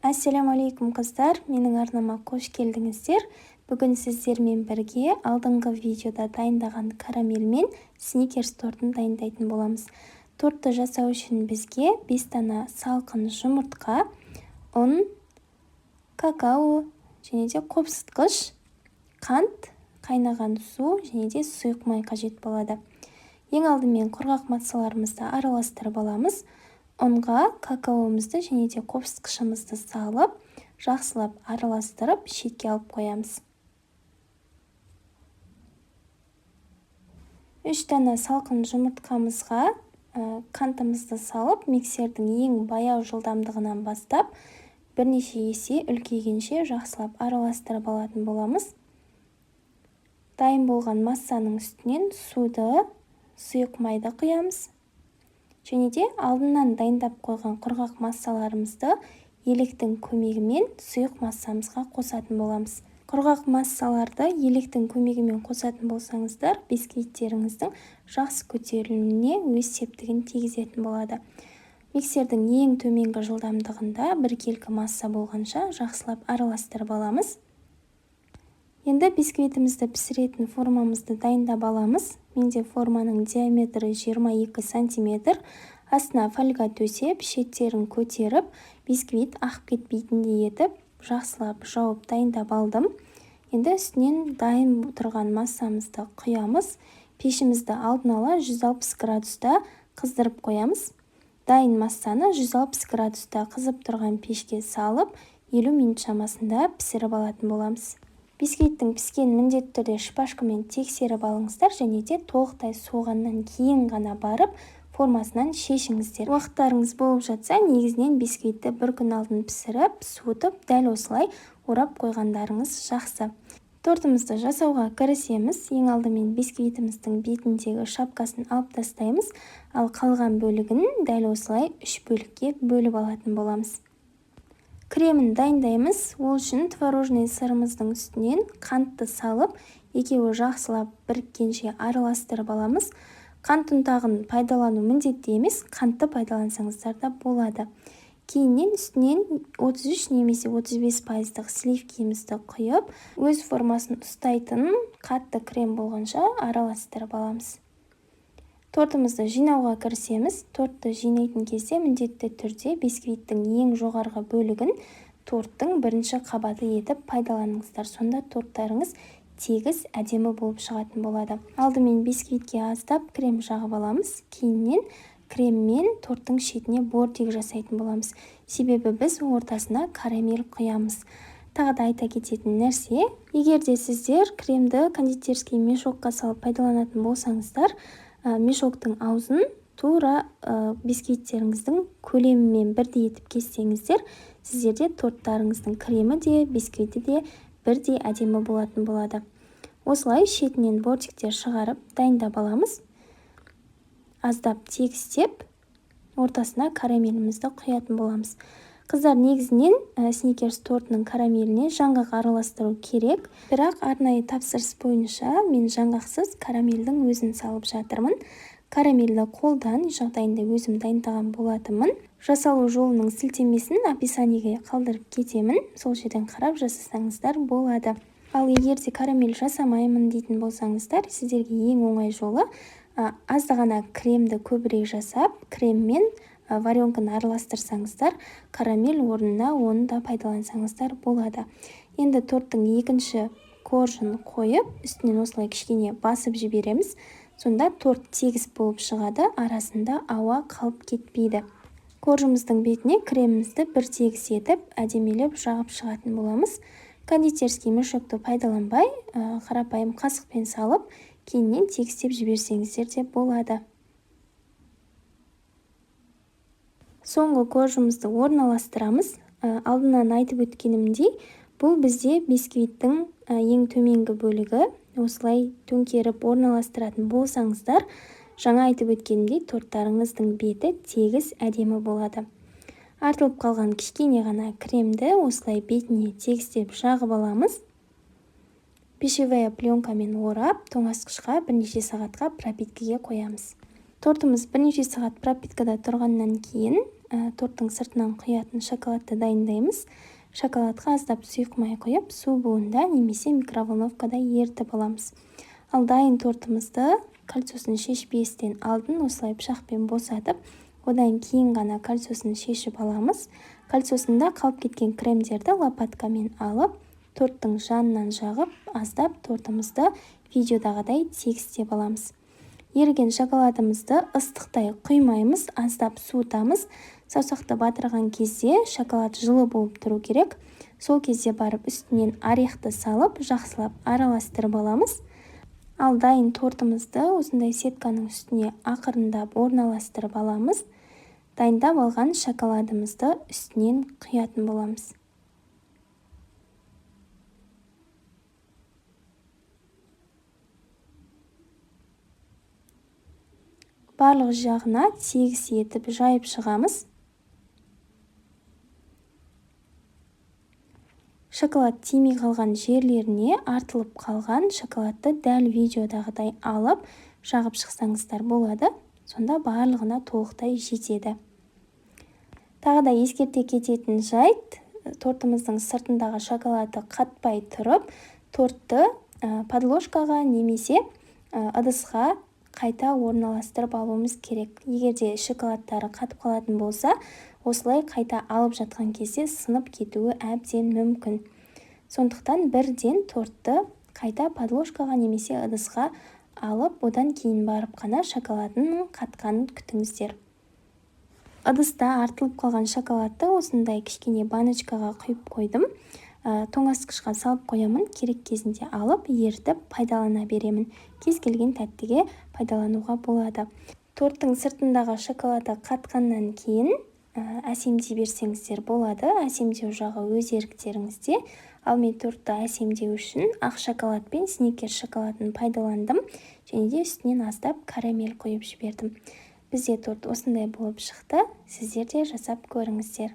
Ассаляму қыздар, менің арнама қош келдіңіздер. Бүгін сіздермен бірге алдыңғы видеода дайындаған карамель мен сникерс тортын дайындайтын боламыз. Тортты жасау үшін бізге 5 дана салқын жұмыртқа, ұн, какао және де қопсытқыш, қант, қайнаған су және де сұйық май қажет болады. Ең алдымен құрғақ массаларымызды араластырып аламыз. Ұнға какаомызды және де қопсытқышымызды салып, жақсылап араластырып, шетке алып қоямыз. 3 дана салқын жұмыртқамызға қантымызды салып, миксердің ең баяу жылдамдығынан бастап, бірнеше есе үлкейгенше жақсылап араластырып алатын боламыз. Дайын болған массаның үстінен суды, сұйық майды құямыз. Және де алдынан дайындап қойған құрғақ массаларымызды електің көмегімен сұйық массамызға қосатын боламыз. Құрғақ массаларды електің көмегімен қосатын болсаңыздар, бисквиттеріңіздің жақсы көтерілуіне өз септігін тигізетін болады. Миксердің ең төменгі жылдамдығында біркелкі масса болғанша жақсылап араластырып аламыз. Енді бисквитімізді пісіретін формамызды дайындап аламыз. Менде форманың диаметрі 22 сантиметр. Астына фольга төсеп, шеттерін көтеріп, бисквит ағып кетпейтіндей етіп, жақсылап жауып дайындап алдым. Енді үстінен дайын тұрған массамызды құямыз. Пешімізді алдын ала 160 градуста қыздырып қоямыз. Дайын массаны 160 градуста қызып тұрған пешке салып, 50 минут шамасында пісіріп алатын боламыз. Бисквиттің піскенін міндетті түрде шпажкамен тексеріп алыңыздар және де толықтай суығаннан кейін ғана барып формасынан шешіңіздер. Уақыттарыңыз болып жатса, негізінен бисквитті бір күн алдын пісіріп, суытып, дәл осылай орап қойғандарыңыз жақсы. Тортымызды жасауға кірісеміз. Ең алдымен бисквитіміздің бетіндегі шапкасын алып тастаймыз, ал қалған бөлігін дәл осылай 3 бөлікке бөліп алатын боламыз. Кремін дайындаймыз. Ол үшін творожный сырымыздың үстінен қантты салып, екеуі жақсылап біріккенше араластырып аламыз. Қант ұнтағын пайдалану міндетті емес, қантты пайдалансаңыздар да болады. Кейіннен үстінен 33 немесе 35% сливкимізді құйып, өз формасын ұстайтын қатты крем болғанша араластырып аламыз. Тортымызды жинауға кірісеміз. Тортты жинайтын кезде міндетті түрде бисквиттің ең жоғарғы бөлігін торттың бірінші қабаты етіп пайдаланыңыздар. Сонда торттарыңыз тегіс, әдемі болып шығатын болады. Алдымен бисквитке аздап крем жағып аламыз. Кейіннен креммен торттың шетіне бортик жасайтын боламыз. Себебі біз ортасына карамель құямыз. Тағы да айта кететін нәрсе, егер де сіздер кремді кондитерский мешокқа салып пайдаланатын болсаңыздар, мешоктың аузын тура бисквиттеріңіздің көлемімен бірдей етіп кессеңіздер, сіздерде торттарыңыздың кремі де, бисквиті де бірдей әдемі болатын болады. Осылай шетінен бортиктер шығарып дайындап аламыз. Аздап тегістеп, ортасына карамелімізді құятын боламыз. Қыздар, негізінен сникерс тортының карамеліне жаңғақ араластыру керек. Бірақ арнайы тапсырыс бойынша мен жаңғақсыз карамельдің өзін салып жатырмын. Карамельді қолдан жағдайында өзім дайындаған болатынмын. Жасалу жолының сілтемесін описаниеге қалдырып кетемін. Сол жерден қарап жасасаңыздар болады. Ал егер де карамель жасамаймын дейтін болсаңыздар, сіздерге ең оңай жолы азда ғана кремді көбірек жасап, креммен варенканы араластырсаңыздар, карамель орнына оны да пайдалансаңыздар болады. Енді торттың екінші коржын қойып, үстінен осылай кішкене басып жібереміз. Сонда торт тегіс болып шығады, арасында ауа қалып кетпейді. Коржымыздың бетіне кремімізді бір тегіс етіп, әдемелеп жағып шығатын боламыз. Кондитерский мешокты пайдаланбай, қарапайым қасықпен салып, кейіннен тегістеп жіберсеңіздер де болады. Соңғы коржымызды орналастырамыз. Алдынан айтып өткенімдей, бұл бізде бисквиттің ең төменгі бөлігі. Осылай төңкеріп орналастыратын болсаңыздар, жаңа айтып өткенімдей, торттарыңыздың беті тегіс, әдемі болады. Артылып қалған кішкене ғана кремді осылай бетіне тегістеп жағып аламыз. Пищевая пленкамен орап, тоңазытқышқа бірнеше сағатқа пропиткіге қоямыз. Тортымыз бірнеше сағат пропиткада тұрғаннан кейін Торттың сыртынан құятын шоколадты дайындаймыз. Шоколадқа аздап сұйық май құйып, су буында немесе микроволновкада ерітіп аламыз. Ал дайын тортымызды кольцосын шешпестен алдын осылай пышақпен босатып, одан кейін ғана кольцосын шешіп аламыз. Кольцосында қалып кеткен кремдерді лопаткамен алып, торттың жанынан жағып, аздап тортымызды видеодағыдай тегістеп аламыз. Еріген шоколадымызды ыстықтай құймаймыз, аздап суытамыз. Саусақты батырған кезде шоколад жылы болып тұру керек. Сол кезде барып үстінен орехты салып, жақсылап араластырып аламыз. Ал дайын тортымызды осындай сетканың үстіне ақырындап орналастырып аламыз. Дайындап алған шоколадымызды үстінен құятын боламыз. Барлық жағына тегіс етіп жайып шығамыз. Шоколад тимей қалған жерлеріне артылып қалған шоколадты дәл видеодағыдай алып, жағып шықсаңыздар болады. Сонда барлығына толықтай жетеді. Тағы да ескерте кететін жайт, тортымыздың сыртындағы шоколады қатпай тұрып, тортты подложкаға немесе ыдысқа қайта орналастырып алуымыз керек. Егер де шоколадтары қатып қалатын болса, осылай қайта алып жатқан кезде сынып кетуі әбден мүмкін. Сондықтан бірден тортты қайта подложкаға немесе ыдысқа алып, одан кейін барып қана шоколадының қатқанын күтіңіздер. Ыдыста артылып қалған шоколадты осындай кішкене баночкаға құйып қойдым. Тоңазытқышқа салып қоямын, керек кезінде алып, ерітіп пайдалана беремін. Кез келген тәттіге пайдалануға болады. Торттың сыртындағы шоколады қатқаннан кейін әсемдей берсеңіздер болады. Әсемдеу жағы өз еріктеріңізде. Ал мен тортты әсемдеу үшін ақ шоколад пен Сникерс шоколадын пайдаландым және де үстінен аздап карамель құйып жібердім. Бізде торт осындай болып шықты. Сіздер де жасап көріңіздер.